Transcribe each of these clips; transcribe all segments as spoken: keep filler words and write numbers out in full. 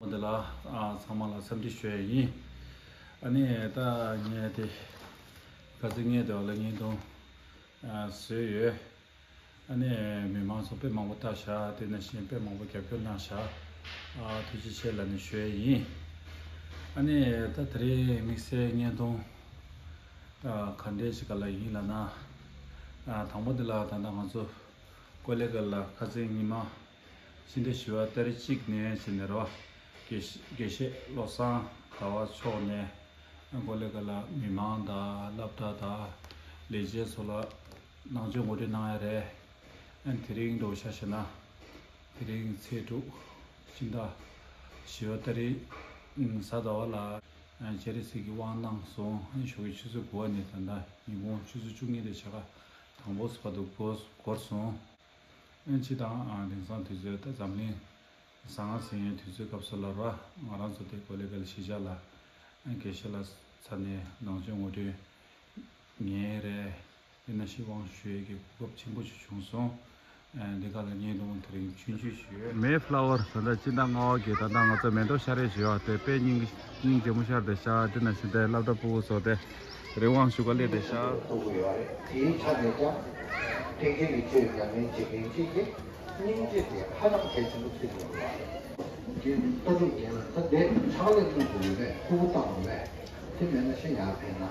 འོ་དེ་ལ་ཨ་ཚང་མ་ལ་འཚམས་འདྲི་ཞུ་ཡ་ཡིན། ཨ་ནི་ད་ངས་དེ་ཁ་སང་ངས་དེ་བ་ལ་བརྙན་ཐུང་ཨ་བཟོས་ཡོད། ཨ་ནི་མི་མང་ཚོ་དཔེ་མང་པོ་ལྟ་ཤག་དེ་ནང་བཞིན་དཔེ་མང་པོ་རྒྱབ་སྐྱོར་གནང་ཤག་ཨ་ཐུགས་རྗེ་ཆེ་ལབ་ནས་ཞུ་ཡ་ཡིན། ཨ་ནི་ད་དེ་རིང་དམིགས་བསལ་བརྙན་ཐུང་ཨ་ག་འདྲས་ཞིག་ག་ལ་ཡིན་ལབ་ན། ཨ་དང་པོ་དེ་ལ་ད་ལྟ་ང་ཚོ་ཀོ་ལེ་གལ་ལ་ཁ་སང་ཉི་མ་ཕྱི་ཟླ་བཞི་པ་ཏ་རིག་གཅིག་ནས་བྱས་ནས་རེད་བ། དགེ་བཤེས་དགེ་བཤེས་བློ་བཟང་ཟླ་བ་མཆོག་ནས་ཀོ་ལེ་གལ་ལ་མི་མང་དང་སློབ་གྲྭ་དང་ལས་བྱེད་ཚོ་ལ་ནང་ཆོས་ངོ་སྤྲོད་གནང་ཡ་རེད། ཨ་དེ་རིང་འགྲོ་ཤག་བྱས་ན་དེ་རིང་ཚེས་དྲུག་ཕྱི་ཟླ་བཞི་པ་ཏ་རིག་གཟའ་ཟླ་བ་ལ་སྤྱན་རས་གཟིགས་ཀྱི་དབང་གནང་སོང་། ཨ་ཞོགས་ཀྱི་ཆུ་ཚོད་དགུ་པ་ནས་ད་ལྟ་ཉིན་གུང་ཆུ་ཚོད་བཅུ་གཉིས་དང་ཕྱེད་ཀ་དང་པོ་བར་དུ་འགོར་འགོར་སོང་། ཨ་སྤྱི་དང་ཨ་དེང་སང་དུས་ཚོད་ད་འཛམ་གླིང་གཟའ་ལྔ་ཟིན་ཡའི་དུས་ཚོད་སྐབས་སུ་ལ་ར་ང་རང་ཚོ་དེ་ཀོ་ལེ་གལ་གཞིས་ཆགས་ལ་ཨ་དགེ་བཤེས་ལགས་ཚ་ནས་ནང་ཆོས་ངོ་སྤྲོད་ཉན་རེད། དེ་ནང་བཞིན་དབང་ཞུ་ཡས་ཀྱི་གོ་སྐབས་ཆེན་པོ་ཞིག་བྱུང་སོང་། ཨ་འདི་ག་ལ་བརྙན་ཐུང་དེ་རིང་ཆུང་ཆུང་ཞིག་ཡོད། མེ་ཕ་ལ་ཝར་ད་ལྟ་སྤྱི་ཟླ་ལྔ་པ་གི་ད་ལྟ་ང་ཚོ་མེ་ཏོག་ཤར་རེ་ཞུ་བ་དེ་དཔེ་སྙིང་སྙིང་རྗེ་མོ་ཤར་བསྡད་ཤག་དེ་ནང་བཞིན་དེ་སློབ་གྲྭ་ཕྲུ་གུ་ཚོ་དེ་རི་དབང་ཞུ་ག་སླེབས་བསྡད་ཤག་ཐུག་གི་ཡོད་རེད། དེའི་ཆ་ནས་ཀྱང་ཀུན་མཁྱེན་གྱི་ཆོས་ཉམས་ལེན་བྱེད་མཁན་གཅིག་གིས་སྙིང་རྗེ་དེ་ཧ་ཅང་གལ་ཆེན་པོ་བརྩི་དགོས་པ་རེད། དེ་ལྟ་བུ་ཡིན་ན་ད་དེ་ཕྱག་ལས་གནང་དགོས་ཡོད་པས་ཁུར་པོ་བཏང་དགོས་པས། དེ་མེད་ན་ཤི་ཡག་ཕན་ན།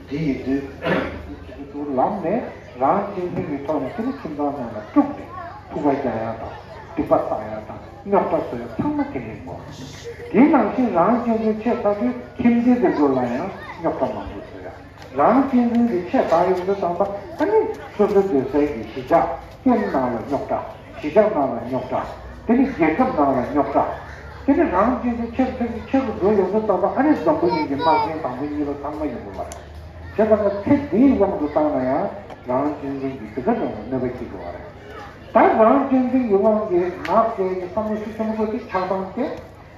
དེ་ཡིན་དུས་ལམ་ནས་རང་གཅེས་འཛིན་གྱི་ཐོག་ནས་དེ་ནི་ཁྱིམ་ཚང་ནང་ལ་དཀྲུགས་ནས་ཐུག་པ་རྒྱག་ཡག་དང་སྡིག་པ་བསགས་ཡག་དང་རྙོག་དྲ་བཟོ་ཡག་ཚང་མ་དེ་ཡིན་དགོས། དེ་ནང་བཞིན་རང་གཅེས་འཛིན་ཆེ་ཚར་དུས་ཁྱིམ་མཚེས་དེ་ཚོ་ལ་ཡང་རྙོག་དྲ་མང་པོ་བཟོ་ཡག་རང་གཅེས་འཛིན་གྱི་ཆེ་དར་ཡོང་དུས་ཙམ་པ་ཨ་ནི་སོ་སོ་སྡོད་སའི་གི་གཞིས་ཆགས་ཀྱི་ནང་ལ་རྙོག་དྲ། གཞིས་ཆགས་ནང་ལ་རྙོག་དྲ། དེ་ནི་རྒྱལ་ཁབ་ནང་ལ་རྙོག་དྲ། དེ་ནི་རང་གཅེས་འཛིན་ཆེ་རུ་ཆེ་རུ་ཆེ་རུ་འགྲོ་ཡོང་དུས་ཙམ་པ་ཨ་ནི་འཛམ་བུ་གླིང་གི་དམག་ཆེན་དང་པོ་གཉིས་པ་ཚང་མ་ཡོང་གི་མ་རེད། བྱས་ཙང་ཚེ་འདིའི་དབང་དུ་བཏང་ན་ཡང་རང་གཅེས་འཛིན་གྱི་གཞིས་ཆགས་ནང་ལ་གནོད་པ་སྐྱེལ་གི་མ་རེད། ད་རང་གཅེས་འཛིན་གྱི་དབང་གིས་ནག་ཟེར་གྱི་བསམ་བློ་ཤུགས་ཆེན་པོ་དེ་ཆགས་སྡང་སྐྱེ།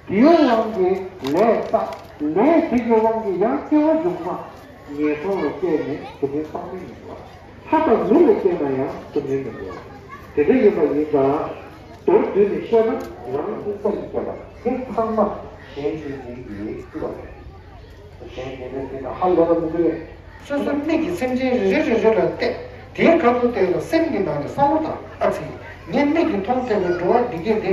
དེའི་དབང་གིས་ལས་བསགས། ལས་དེ་གི་དབང་གིས་ཡང་སྐྱེ་བ་མཇུག་མ་ངན་སོང་ལ་སྐྱེས་ནས་དེ་ནས་དཔག་མེད་ཡིན་པ། ལྷ་དང་མི་ལ་སྐྱེས་ན་ཡང་དེ་ནས་མི་འགྲོ། དེ་འདྲ་ཡིན་པ་ཡིན་ཙང་མདོར་བསྡུས་ནས་བཤད་ན་རང་གི་སེམས་སྐྱེ་བ་དེ་ཚང་མ་གཞན་གྱི་མིང་གིས་བརྩི་བ་རེད། གཞན་གྱི་མིང་དེ་དང་ཧ་ལས་པ་མི་འདུག་གས། སོ་སོའི་མིག་གིས་སེམས་ཅན་རེ་རེ་རེ་རེ་ལ་བལྟས། དེའི་ཁ་ཐུག་དེ་ལ་སེམས་ཀྱི་ནང་ནས་བསམ་བློ་དང་ཨ་ཙི། ངའི་མིག་གིས་མཐོང་ཐུབ་པའི་འགྲོ་བ་འདི་སྐད་དེ།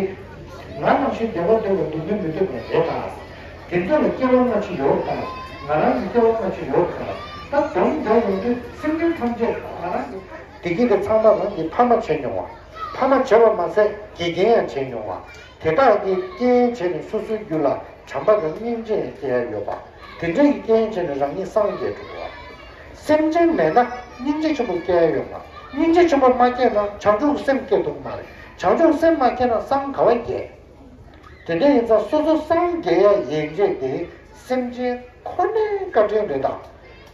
ང་ནང་བཞིན་བདེ་བ་འདོད་པ་སྡུག་བསྔལ་མི་འདོད་པ་རེད་ད། དེ་ཚོ་ལ་སྐྱེ་བ་སྔ་ཕྱི་ཡོད་ད། ང་རང་གི་སྐྱེ་བ་སྔ་ཕྱི་ཡོད་ད། ད་དོན་འདི་ཡོང་དུས་སེམས་ཅན་ཐམས་ཅད་ང་རང་གི། བདེ་སྐྱིད་དེ་ཚང་མ་རང་གིས་ཕ་མ་བྱས་མྱོང་བ། ཕ་མ་བྱས་པ་མ་ཟད་དགེ་རྒན་ཡང་བྱས་མྱོང་བ། དེ་དག་གིས་རྐྱེན་བྱས་ནས་སོ་སོའི་རྒྱུད་ལ་བྱམས་པ་དང་སྙིང་རྗེ་ཡང་སྐྱེ་ཡ་ཡོད་པ། དེ་འདྲ་ཡི་རྐྱེན་བྱས་ནས་རང་ཉིད་སངས་རྒྱས་འགྲོ་བ། སེམས་ཅན་མེད་ན་སྙིང་རྗེ་ཆེན་པོ་སྐྱེ་ཡ་ཡོད་མ། སྙིང་རྗེ་ཆེན་པོ་མ་སྐྱེས་ན་བྱང་ཆུབ་སེམས་སྐྱེ་ཐུབ་མ་རེད། བྱང་ཆུབ་སེམས་མ་སྐྱེས་ན་སངས་ག་བ་རྒྱས། དེ་འདྲ་ཡིན་ཙང་སོ་སོ་སངས་རྒྱས་ཡ་ཡན་ཆད་དེ་སེམས་ཅན་ཁོ་ནའི་བཀའ་དྲིན་རེད་ད།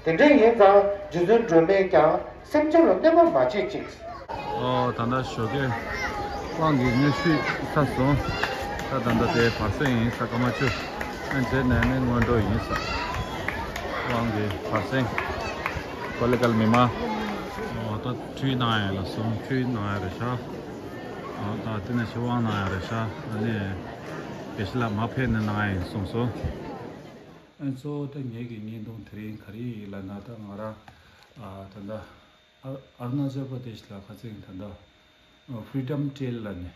དེ་འདྲ་ཡིན་ཙང་རྗེ་བཙུན་སྒྲོལ་མས་ཀྱང་སེམས་ཅན་ལ་གནོད་པ་མ་བྱེད་ཅིག། ཨོ། ད་ལྟ་ཞོགས་ཀས་དབང་གི་དངོས་ཤུལ་ཚར་སོང་། ད་ད་ལྟ་དེ་བར་གསེང་ཡིན་ས། སྐར་མ་བཅུ། ཨ་དེ་ནས་ནི་སྔོན་འགྲོ་ཡིན་ས། དབང་གི་བར་གསེང་། ཀོ་ལེ་གལ་མི་མང་། ཨོ། ད་ཁྲུས་གནང་ཡ་ལ་སོང་། ཁྲུས་གནང་ཡ་རེད་ཤག། ཨོ། ད་དེ་ནས་ཕྱི་དབང་གནང་ཡ་རེད་ཤག། ཨ་ནི་དགེ་བཤེས་ལགས་མ་ཕེབས་ནས་གནང་ཡ་ཡིན་གསུངས་སོང་། ཨ་གཙོ་བོ་ད་ངེད་ཀྱི་བརྙན་ཐུང་དེ་རིང་ག་རེ་ཡིན་ལབ་ན། ད་ང་རང་ཨ་ད་ལྟ་ཨ་ཨ་རུ་ན་ཅལ་པ་དེ་ཤི་ལ་ཁ་ཚིག་ད་ལྟ་ཨ་Freedom Trail་ལབ་ནས་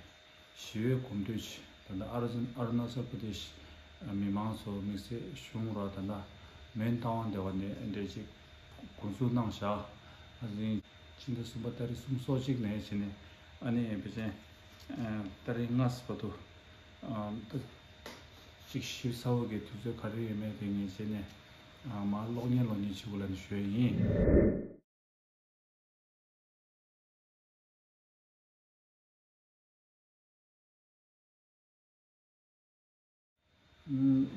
ཞི་བའི་གོམ་བགྲོད་ཅིག་ད་ལྟ་ཨ་རུ་ཨ་རུ་ན་ཅལ་པ་དེ་ཤི་མི་མང་ཚོ་དམིགས་བསལ་གཞུང་ར་ད་ལྟ་མོན་རྟ་དབང་སྡེ་བ་ནས་འདྲ་ཅིག་འགོ་འཛུགས་གནང་བཞག། ཨ་ཟིན་ཕྱི་ཟླ་གསུམ་པ་ཏ་རིག་སུམ་ཅུ་སོ་གཅིག་ནས་བྱས་ནས་ཨ་ནི་ཕལ་ཆེར་ཨ་ཏ་རིག་ལྔ་བར་དུ་ཨ་ད་ཅིག་ཞིབ་ཚགས་པོ་གི་དུས་ཚོད་ག་རེ་ཡོད་མེད་དེ་ངས་བྱས་ནས་ཨ་མར་གློག་བརྙན་གློག་བརྙན་བྱེད་དགོས་ལབ་ནས་ཞུ་ཡ་ཡིན།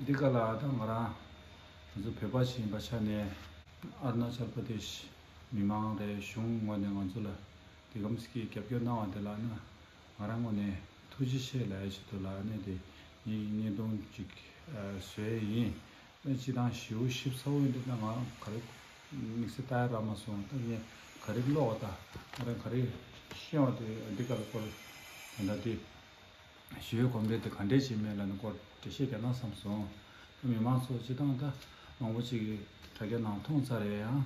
འདི་ག་ལ་ད་ང་རང་ང་ཚོ་བོད་པ་ཞིག་ཡིན་པ་ཆ་ནས་ཨ་རུ་ན་ཅལ་པ་དེ་ཤི་མི་མང་རེད། གཞུང་ངོས་ནས་ང་ཚོ་ལ་དེ་གམ་སྐྱིད་རྒྱབ་སྐྱོར་གནང་བ་དེ་ལ་ནི་ང་རང་ངོས་ནས་ཐུགས་རྗེ་ཆེ་ལབ་ཡ་ཆེད་དུ་ལ་ནི་དེ་ངའི་བརྙན་ཐུང་ཅིག་བཟོས་ཡིན། ཨ་སྤྱིར་བཏང་ཞེ་པོ་ཞིབ་ཚགས་པོ་ཡིན་དུས་ད་ང་རང་ག་རེ་དམིགས་བསལ་ལྟ་ཡ་རག་མ་སོང་། ད་ངས་ག་རེ་ཀློག་པ་ད་ང་རང་ག་རེ་ཤེས་པ་དེ་འདི་ག་ལ་སྐོར་ད་ལྟ་དེ་ ཞི་བའི་གོམ་བགྲོད་དེ་ག་འདྲས་བྱེད་མིན་ལབ་ནས་སྐོར་འགྲེལ་བཤད་རྒྱག་ན་བསམ་སོང་། མི་མང་ཚོ་སྤྱིར་བཏང་ད་མང་པོ་ཅིག་གིས་དྲ་རྒྱ་ནང་མཐོང་ཚར་རེད། ཡང་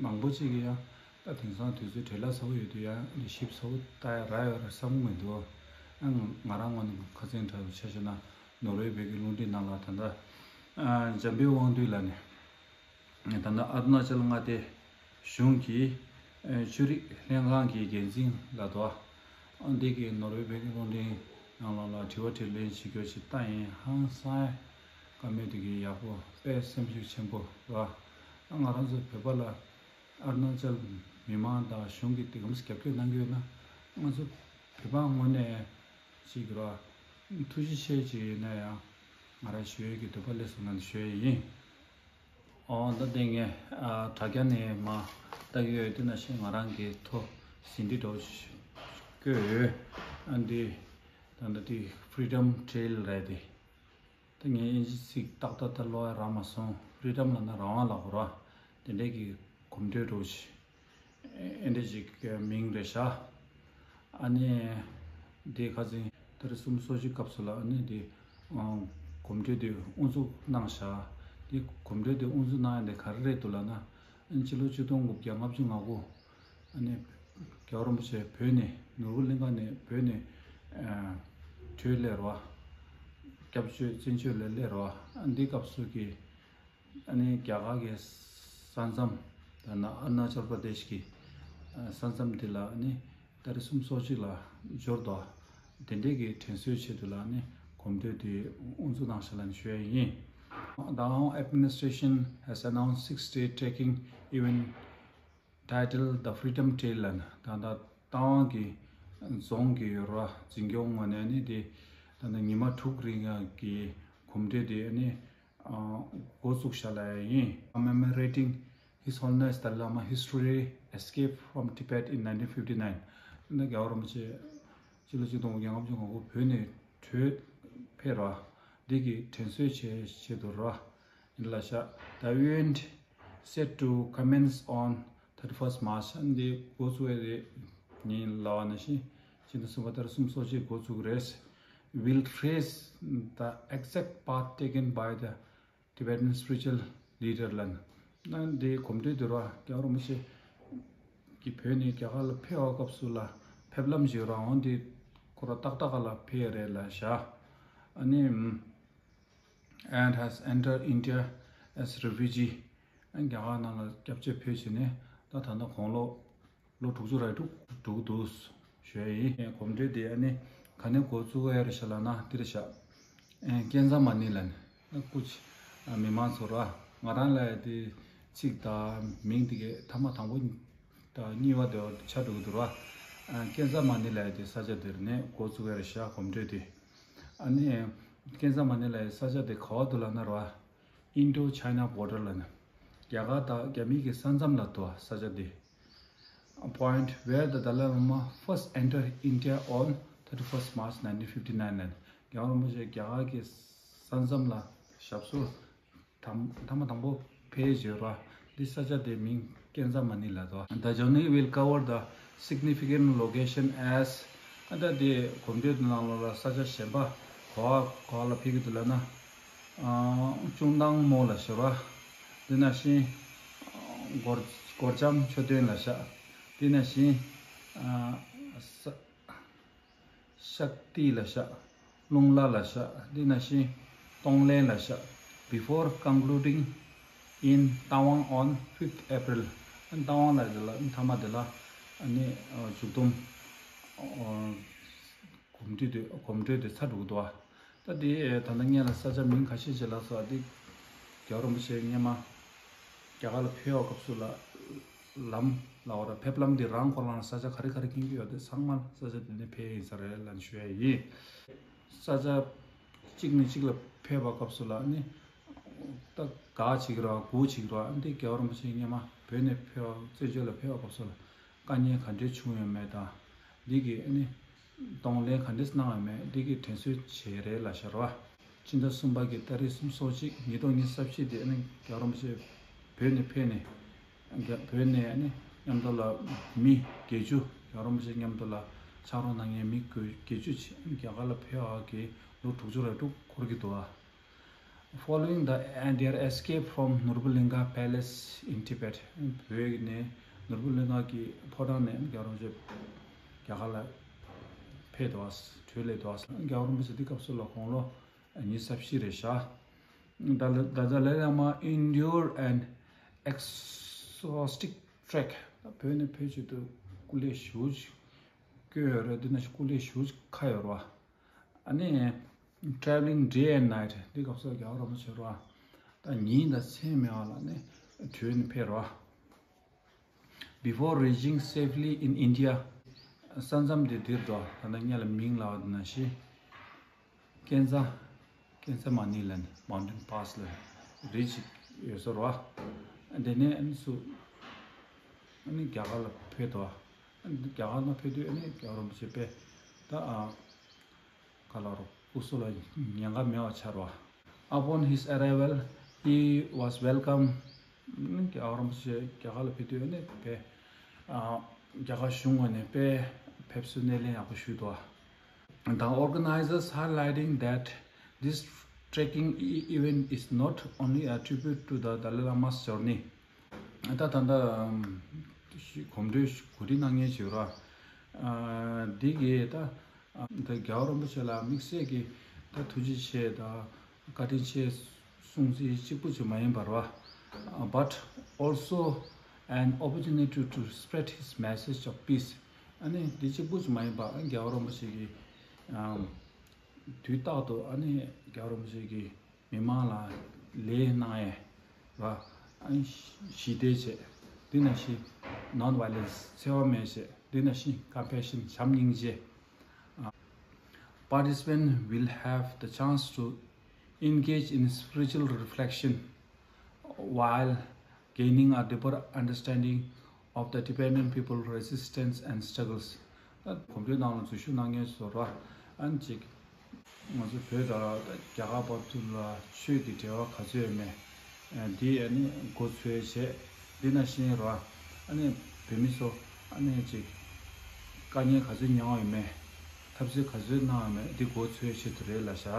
མང་པོ་ཅིག་གིས་ཡང་ད་དེང་སང་དུས་ཚོད་བྲེལ་བ་ཚ་པོ་ཡོད་དུས་ཡང་ཞིབ་ཚགས་པོ་ལྟ་ཡ་རག་ཡོད་རེད་བསམ་གྱི་མི་འདུག་ཡང་ང་རང་ངོས་ནས་ཁ་སང་དྲ་ཆ་བཞག་ན་ནོར་ཝེ་བོད་ཀྱི་རླུང་འཕྲིན་ནང་ལ་ད་ལྟ་འཇམ་དཔལ་དབང་འདུས་ལགས་ནས། ད་ལྟ་ཨ་རུ་ན་ཅལ་མངའ་སྡེ་གཞུང་གི་ཆོས་རིག་ལྷན་ཁང་གི་འགན་འཛིན་ལ་དོ། འདི་གི་ནོར་ཝེ་བོད་ཀྱི་རླུང་འཕྲིན་ནང་ལོགས་ལ་དྲི་བ་དྲིས་ལན་བྱེད་རྒྱུ་ཞིག་བལྟ་ཡིན། ཧང་སང་། བཀའ་མོལ་དེ་གི་ཡག་པོ་དཔེ་སེམས་ཤུགས་ཆེན་པོ་ར། ང་རང་ཚོ་བོད་པ་ལ་ཨ་རུ་ན་ཅལ་མི་མང་དང་གཞུང་གི་དེ་གམ་རྒྱབ་སྐྱོར་གནང་གི་ཡོད་ན། ང་ཚོ་བོད་པ་ངོས་ནས་ཅིག་ར་ཐུགས་རྗེ་ཆེ་ཅིག་ཡིན་ན་ཡང་ང་རང་ཞུ་ཡས་ཀྱི་འདོད་པ་སླེབས་སོང་ན་ཞུ་ཡས་ཡིན། ཨོ་ད་དེ་ངས་ཨ་དྲ་རྒྱ་ནས་མ་ལྟ་གི་ཡོད་དེ་ན་ཤེས། ང་རང་གི་ཐོ་ཟིན་བྲིས་འདྲ་བོ་ཞིག་བཀོད་ཡོད། ཨ་འདི་ད་ལྟ་དེ་Freedom Trail རེད་དེ། ད་ངས་དབྱིན་ཇི་ཚིག་ཏག་ཏག་ཏག་ཀློག་ཡ་རག་མ་སོང་། Freedom ལབ་ན་རང་དབང་ལབ་དགོས་ར། དེ་འདྲས་ཀྱི་གོམ་བགྲོད་འདྲ་བོ་ཞིག་ཨེ་འདྲ་ཅིག་མིང་རེད་ཤག་ཨ་ནི་དེ་ཁ་སང་ཏ་རིག་གསུམ་སོ་གཅིག་སྐབས་སུ་ལ་ཨ་ནི་དེ་ཨང་གོམ་བགྲོད་དེ་དབུ་འཛུགས་གནང་ཤག་དེ་གོམ་བགྲོད་དེ་དབུ་འཛུགས་གནང་ཡ་དེ་ག་རེ་རེད་འདུག་ལབ་ན། ཨ་ནི་ཕྱི་ལོ་ཆིག་སྟོང་དགུ་བརྒྱ་ལྔ་བཅུ་ང་དགུ་ཨ་ནི་རྒྱལ་བ་རིན་པོ་ཆེ་བོད་ནས་ནོར་བུ་གླིང་ཁ་ནས་བོད་ནས་ཨ་བྲོས་སླེབས་རེད་བ། སྐྱབས་བཅོལ་བཙན་བྱོལ་ལ་སླེབས་རེད་བ། ཨ་འདི་སྐབས་སུ་གི་ཨ་ནི་རྒྱ་གར་གྱི་ས་མཚམས་ད་ནི་ཨ་རུ་ན་ཅལ་པར་དེཤ་གི་ས་མཚམས་དེ་ལ་ཨ་ནི་ཏ་རིག་གསུམ་སོ་གཅིག་ལ་འབྱོར་དོ། དེ་འདྲས་ཀྱི་དྲན་གསོའི་ཆེད་དུ་ལ་ཨ་ནི་གོམ་བགྲོད་དེ་དབུ་འཛུགས་གནང་ཤག་ལབ་ནས་ཞུ་ཡ་ཡིན། Tawang administration has announced six-day trekking event titled the Freedom Trail ལབ་ནས། ད་ལྟ་རྟ་དབང་གི་རྫོང་གི་ཡོད་ར་འཛིན་སྐྱོང་ངོས་ནས་ནི་དེ་ད་ལྟ་ཉི་མ་དྲུག་རིང་གི་གོམ་བགྲོད་དེ་ནི་འགོ་བཙུགས་ཤག་ལབ་ཡ་ཡིན། Commemorating His Holiness Dalai Lama history escape from Tibet in nineteen fifty-nine. ད་རྒྱལ་བ་རིན་པོ་ཆེ་ཕྱི་ལོ་ཆིག་སྟོང་དགུ་བརྒྱ་ལྔ་བཅུ་ང་དགུ་བོད་ནས་བྲོས་ཕེབས་ར། འདི་གི་དྲན་གསོའི་ཆེད་ཆེད་དུ་ར། ཡིན་ལ་ཤག The event set to commence on thirty-first March. འདི་འགོ་བཙུགས་ཡས་རེད། ཉིན་ལ་བ་ན་ཤི་ཕྱི་ཟླ་གསུམ་པ་ཏ་རིག་གསུམ་སོ་གཅིག་འགོ་བཙུགས་རེད། Will trace the exact path taken by the Tibetan spiritual leader ལབ་ནས། ན་འདི་གོམ་བགྲོད་དུ་ར་རྒྱལ་བ་རིན་པོ་ཆེ་གི་བོད་ནས་རྒྱ་གར་ལ་ཕེབས་པའི་སྐབས་སུ་ལ་ཕེབས་ལམ་ཞིག་ར་འོང་དེ་ཁོ་ར་ཏག་ཏག་ལ་ཕེབས་ཡས་རེད་ལ་ཤག་ཨ་ནི། And has entered India as refugee. རྒྱ་གར་ནང་ལ་སྐྱབས་བཅོལ་ཕེབས་བྱས་ནས་ད་ད་ལྟ་དགུང་ལོ་ལོ་དྲུག་ཅུ་རེ་དྲུག་འགྲོ་གི་འདུག་ཞུ་ཡ་ཡིན། གོམ་བགྲོད་དེ་ཨ་ནི་ག་ནས་འགོ་བཙུགས་ཡ་རེད་ཤག་ལབ་ན་འདི་རེད་ཤག་ཀན་ཛ་མ་ནི་ལབ་ནས་སྐུ་མི་མང་ཚོ་ར་ང་རང་ལ་དེ་ཚིག་དང་མིང་དེ་གའི་ཐ་མ་དང་པོ་དང་གཉིས་པ་དེ་ཆགས་འགྲོ་གི་འདུག་ར། ཀན་ཛ་མ་ནི་ལབ་ཡ་དེ་ས་ཆ་དེར་ནས་འགོ་བཙུགས་ཡ་རེད་ཤག་གོམ་བགྲོད་དེ། ཨ་ནི་ཀན་ཛ་མ་ནི་ལབ་ཡ་ས་ཆ་དེ་ག་བ་འདུག་ལབ་ན་ར། Indo-China border ལབ་ནས་རྒྱ་གར་དང་རྒྱ་མི་གི་ས་མཚམས་ལ་འདུག་ས་ཆ་དེ། Point where the Dalai Lama first entered India on thirty-first March nineteen fifty-nine ལབ་ནས་རྒྱལ་བ་རིན་པོ་ཆེ་རྒྱ་གར་གྱི་ས་མཚམས་ལ་ཞབས་སོར་དང་ཐ་མ་དང་པོ་ཕེབས་ཡོད་ར། འདི་ས་ཆ་དེ་མིང་ཀན་ཛ་མ་ནི་ལབ་དོ། The journey will cover the significant location as ཨ་ད་དེ་གོམ་བགྲོད་ནང་ལོགས་ལ་ས་ཆ་གཞན་པ་ག་བ་ག་བ་ལ་ཕེབས་ཀྱི་འདུག་ལབ་ན། ཨ་ཅུང་ཏང་མོ་ལ་ཤོར་བ། དེ་ནང་བཞིན་སྒོར་སྒོར་ལྕམ་མཆོད་རྟེན་ལ་ཤག་དེ་ནང་བཞིན་ཨ་ས་ཤག་ཏི་ལ་ཤག་རླུང་ལྷ་ལ་ཤག་དེ་ནང་བཞིན་གཏོང་ལེན་ལ་ཤག Before concluding in Tawang on fifth April. ཨ་ཏ་ཝང་ལ་དེ་ལ་མཐའ་མ་དེ་ལ་ཨ་ནི་མཇུག་སྡོམ་གོམ་བགྲོད་དེ་གོམ་བགྲོད་དེ་ཚར་འགྲོ་གི་འདུག་ད་དེ་ད་ལྟ་ངས་ལ་ས་ཆ་མིང་ཁ་ཤས་ཅིག་ལ་སོགས་དེ་རྒྱལ་བ་རིན་པོ་ཆེ་སྔོན་མ་རྒྱ་གར་ལ་ཕེབས་པའི་སྐབས་སུ་ལ་ལམ་ལ་བར་ཕེབས་ལམ་དེ་རང་ཁོ་རང་ལ་ས་ཆ་ག་རེ་ག་རེ་མཁྱེན་གྱི་ཡོད་དེ་ཚང་མ་ས་ཆ་དེ་ནས་ཕེབས་ཡིན་ས་རེད་ལབ་ཞུ་ཡ་ཡིན། ས་ཆ་གཅིག་ནས་གཅིག་ལ་ཕེབས་པའི་སྐབས་སུ་ལ་ནི་ད་ག་ཅིག་ར་གུ་ཅིག་ར་འདི་རྒྱལ་བ་རིན་པོ་ཆེ་སྔོན་མ་བོད་ནས་ཕེབས་བཙན་བྱོལ་ལ་ཕེབས་པའི་སྐབས་སུ་ལ་དཀའ་ངལ་ག་འདྲས་བྱུང་ཡོད་མེད་དང་འདི་གི་ནི་གཏོང་ལེན་ག་འདྲས་གནང་ཡོད་མེད་འདི་གི་དྲན་གསོ་བྱེད་རེད་ལབ་ཤར་བ། ཕྱི་ཟླ་གསུམ་པ་གི་ཏ་རིག་སུམ་ཅུ་སོ་གཅིག་ཉིས་སྟོང་ཉི་ཤུ་རྩ་བཞི་དེ་ནི་རྒྱལ་བ་རིན་པོ་ཆེ་བོད་ནས་ཕེབས་ནས་རྒྱ་བོད་ནས་ནི་མཉམ་དུ་ལ་མི་བརྒྱད་ཅུ་རྒྱལ་བ་རིན་པོ་ཆེ་མཉམ་དུ་ལ་ ཕྱག་རོགས་གནང་མཁན་མི་བརྒྱད་ཅུ་ཅིག་རྒྱ་གར་ལ་ཕེབས་པ་གི་ལོ་དྲུག་ཅུ་རེ་དྲུག་འཁོར་གྱི་འདུག་ཨ། Following the, and their escape from Norbulingka Palace in Tibet, བོད་ནས་ནོར་བུ་གླིང་ག་གི་ཕོ་བྲང་ནས་རྒྱལ་བ་རིན་པོ་ཆེ་རྒྱ་གར་ལ་ཕེབས་འདུག་བྲོས་སླེབས་འདུག་རྒྱལ་བ་རིན་པོ་ཆེ་འདི་སྐབས་སུ་ལ་དགུང་ལོ་ཉི་ཤུ་རྩ་བཞི་རེད་བཞག The, the Dalai Lama endured an exhausting trek. བོད་ནས་ཕེབས་ཆེད་དུ་སྐུ་ལས་ཞེ་པོ་ཅིག་བསྐྱོད་ཡོད་རེད། འདི་ན་སྐུ་ལས་ཞེ་པོ་ཅིག་ཁག་ཡོད་རེད་བ། ཨ་ནི། Traveling day and night. འདི་སྐབས་སུ་རྒྱལ་བ་རིན་པོ་ཆེ་རེད་བ། ད་ཉིན་དང་མཚན་མེད་པ་ལ་ནི་བྲོས་ནས་ཕེབས་རེད་བ། Before reaching safely in India, ས་མཚམས་དེ་འདིར་འགྲོ། ད་ནི་སྔོན་ལ་མིང་ལབ་པ་དེ་ནང་བཞིན། ཀན་ཛ། ཀན་ཛ་མ་ནི་ལན་མའུན་ཊེན་པཱ་སི་ལ་རི་ཅིག་ཡོད་ས་རེད་བ། དེ་ནས་ཨ་ནི་སུ། ཨ་ནི་རྒྱ་གར་ལ་ཕེབས་འདུག་བ། ཨ་ནི་རྒྱ་གར་ལ་ཕེབས་དུས་ཨ་ནི་རྒྱལ་བ་རིན་པོ་ཆེ་དཔེ་ད་ཨ། ག་ལ་རོ་སྐུ་གཟུགས་ལ་ཉེན་ཁ་མེད་པ་ཆགས་རེད་བ། Upon his arrival, he was welcomed. རྒྱལ་བ་རིན་པོ་ཆེ་རྒྱ་གར་ལ་ཕེབས་དུས་ཨ་ནི་དཔེ་ཨ། རྒྱ་གར་གཞུང་ངོས་ནས་དཔེ་ཕེབས་བསུ་སྣེ་ལེན་ཡག་པོ་ཞུས་འདུག་བ། The organizers highlighting that this trekking e- event is not only a tribute to the Dalai Lama's journey. ད་ད་ལྟ་གོམ་བགྲོད་གོ་སྒྲིག་གནང་མཁན་ཞིག་ར། འདི་གི་ད་ད་རྒྱལ་བ་རིན་པོ་ཆེ་ལ་དམིགས་བསལ་གྱི་ད་ཐུགས་རྗེ་ཆེ་ད་བཀའ་དྲིན་ཆེ་གསུང་ཚིག་གཅིག་པུ་ཅིག་མ་ཡིན་པར་བ། But also an opportunity to spread his message of peace. ཨ་ནི་འདི་གཅིག་པུ་ཅིག་མ་ཡིན་པ་རྒྱལ་བ་རིན་པོ་ཆེ་གི་དུས་རྟག་ཏུ་ཨ་ནི་རྒྱལ་བ་རིན་པོ་ཆེ་གི་མི་མང་ལ་ལས་གནང་ཡས་ར། ཨ་ནི་ཞི་བདེ་བྱས། འདི་ནང་བཞིན་non violence འཚེ་བ་མེད་བྱས། འདི་ནང་བཞིན་compassion བྱམས་སྙིང་རྗེ། Participants will have the chance to engage in spiritual reflection while gaining a deeper understanding of the Tibetan people resistance and struggles. ད་གོམ་བགྲོད་ནང་ལ་འཛུལ་ཞུགས་གནང་མཁན་ཚོ་ར་ཨ་ནི་ཅིག་ང་ཚོ་བོད་དང་རྒྱ་གར་བར་དུ་ལ་ཆོས་ཀྱི་འབྲེལ་བ་ག་ཚོད་ཡོད་མེད། འདི་ཨ་ནི་མགོ་འཚོས་བྱས། འདི་ནང་བཞིན་ར་ཨ་ནི་བོད་མི་ཚོ་ཨ་ནི་ཅིག་དཀའ་ངལ་ག་ཚོད་མྱངས་ཡོད་མེད། འཐབ་རྩོད་ག་ཚོད་གནང་ཡོད་མེད། འདི་མགོ་འཚོས་ཆེད་དུ་རེད་ལ་ཤག་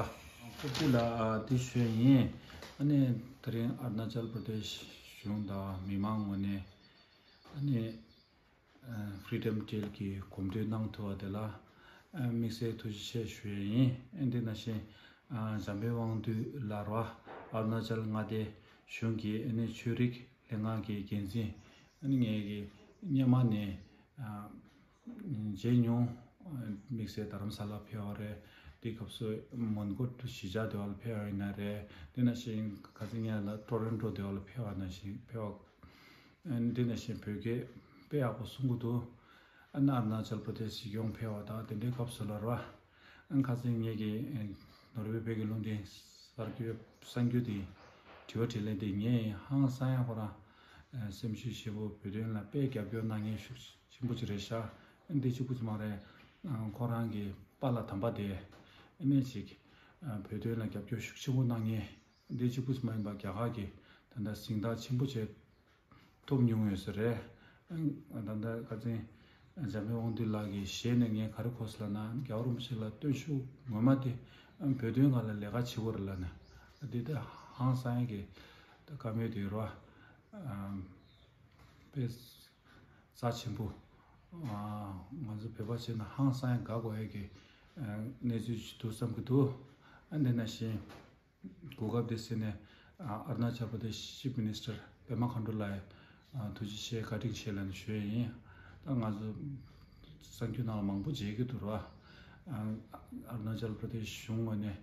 སྐུ་མདུན་ལ་འདི་ཞུས་ཡིན། ཨ་ནི་དེ་རིང་ཨ་རུ་ན་ཅལ་པྲ་དེ་ཤི་གཞུང་དང་མི་མང་ངོས་ནས་ཨ་ནི། Freedom Trail གི་གོམ་བགྲོད་གནང་ཐུབ་པ་དེ་ལ་དམིགས་བསལ་ཐུགས་རྗེ་ཆེ་ཞུ་ཡས་ཡིན། འདི་ནང་བཞིན་འཇམ་དཔལ་དབང་འདུས་ལགས་ར་ཨ་རུ་ན་ཅལ་མངའ་སྡེ་གཞུང་གི་ཨ་ནི་ཆོས་རིག་ལྷན་ཁང་གི་འགན་འཛིན། ཨ་ནི་ངས་ཀྱི་སྔོན་མ་ནས་མཇལ་མྱོང་། དམིགས་བསལ་རྡ་རམ་ས་ལ་ཕེབས་པ་རེད། དེའི་སྐབས་སུ་མོན་གྷོ་གཞིས་ཆགས་དེ་བ་ལ་ཕེབས་པ་ཡིན་ན་རེད། དེ་ནང་བཞིན་ཁ་སང་ངས་ལ་ཊོ་རོན་ཊོ་དེ་བ་ལ་ཕེབས་པ་ནང་བཞིན་ཕེབས་པ། འདི་ནང་བཞིན་བོད་སྐད་དཔེ་ཡག་པོ་གསུང་གི་འདུག་ཨ་ནི་ཨ་རུ་ན་ཅལ་པྲ་དེ་ཤི་གཞུང་ཕེབས་པ་དང་དེ་འདྲའི་སྐབས་སུ་ལ་ར། ཨ་ཁ་སང་ངེད་ཀྱི་ནོར་ཝེ་བོད་ཀྱི་རླུང་འཕྲིན་གསར་འགྱུར་གསར་འགྱུར་དེ་དྲི་བ་དྲིས་ལན་དེ་ངས་ཧང་སང་ཡག་ཁོ་རང་སེམས་ཤུགས་ཆེ་པོ་བོད་དོན་ལ་དཔེ་རྒྱབ་སྐྱོར་གནང་མཁན་ཤུགས་ཆེན་པོ་ཅིག་རེད་ཤག་འདི་གཅིག་པུ་ཅིག་མ་རེད། ཁོ་རང་གི་པཱ་ལགས་དམ་པ་དེ་ཨ་ནི་ཅིག་བོད་དོན་ལ་རྒྱབ་སྐྱོར་ཤུགས་ཆེན་པོ་གནང་མཁན། འདི་གཅིག་པུ་ཙམ་མ་ཡིན་པར་རྒྱ་གར་གྱི་ད་ལྟ་གཟེངས་རྟགས་ཆེན་པོ་བྱས་ཐོབ་མྱོང་ཡོད་ས་རེད། ད་ལྟ་ཁ་སང་འཇམ་དཔལ་དབང་འདུས་ལགས་ཀྱི་ཞལ་ནས་ངས་ག་རེ་གོ་སོང་ལབ་ན། རྒྱལ་བ་རིན་པོ་ཆེ་ལ་བརྟན་བཞུགས་ངོ་མ་དེ་བོད་དོན་སྒང་ལ་ལས་ཀ་བྱེད་དགོས་རེད་ལབ་ནས། འདི་ད་ཧང་སང་ཡག་གི་ད་བཀའ་མོལ་དེ་རོ། དཔེ་རྩ་ཆེན་པོ། ང་ཚོ་བོད་པ་བྱས་ན་ཧང་སང་ཡག་དགའ་དགོས་ཡག་གི་གནས་ཚུལ་ཞིག་འདུག་བསམ་གྱི་འདུག་ཨ་འདི་ནང་བཞིན། གོ་སྐབས་འདི་ཟིན་ནས་ཨ་རུ་ན་ཅལ་པྲ་དེ་ཤི་ཅིབ་མི་ནི་སི་ཊར་པེ་མ་ཁཱན་ཌུ་ལགས་ཐུགས་རྗེ་ཆེ་བཀའ་དྲིན་ཆེ་ལབ་ནས་ཞུ་ཡས་ཡིན། ད་ང་ཚོ་གསར་འགྱུར་ནང་ལ་མང་པོ་མཇལ་གྱི་འདུག་ར། ཨ་རུ་ན་ཅལ་པྲ་དེ་ཤི་གཞུང་ངོས་ནས་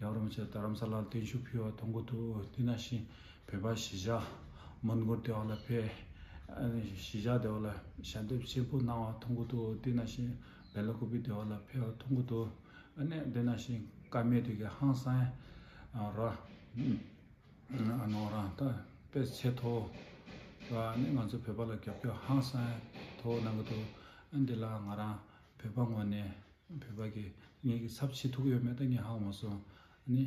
རྒྱལ་བ་རིན་པོ་ཆེ་རྡ་རམ་ས་ལར་བརྟན་བཞུགས་ཕུལ་བ་མཐོང་གི་འདུག་འདི་ནང་བཞིན་བོད་པ་གཞིས་ཆགས་མོན་གྷོ་དེ་བ་ལ་ཕེབས། གཞིས་ཆགས་དེ་བ་ལ་ཞལ་འདེབས་ཆེན་པོ་གནང་བ་མཐོང་གི་འདུག་འདི་ནང་བཞིན་བེ་ལ་ཀུ་པི་དེ་བ་ལ་ཕེབས་པ་མཐོང་གི་འདུག་ཨ་ནི་འདི་ནང་བཞིན་བཀའ་མོལ་དེ་གའི་ཧང་སང་ཡག་ར། ཨ་ནོ་རང་ད་དཔེ་ཚད་མཐོ་བ་ནི་ང་ཚོ་བོད་པ་ལ་རྒྱབ་སྐྱོར་ཧང་སང་མཐོ་བོ་གནང་གི་འདུག་ཨ་འདི་ལ་ང་རང་བོད་པ་ངོས་ནས་བོད་པ་གི་ངེད་ཀྱི་ཚབ་བྱེད་ཐུབ་ཀྱི་ཡོད་མེད་ད་ངས་ཧ་གོ་མ་སོང་། ཨ་ནི་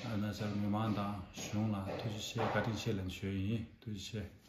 ཨ་ན་ཚར་མི་མང་དང་གཞུང་ལ་ཐུགས་རྗེ་ཆེ་བཀའ་དྲིན་ཆེ་ལབ་ཞུ་ཡི་ཡིན། ཐུགས་རྗེ་ཆེ།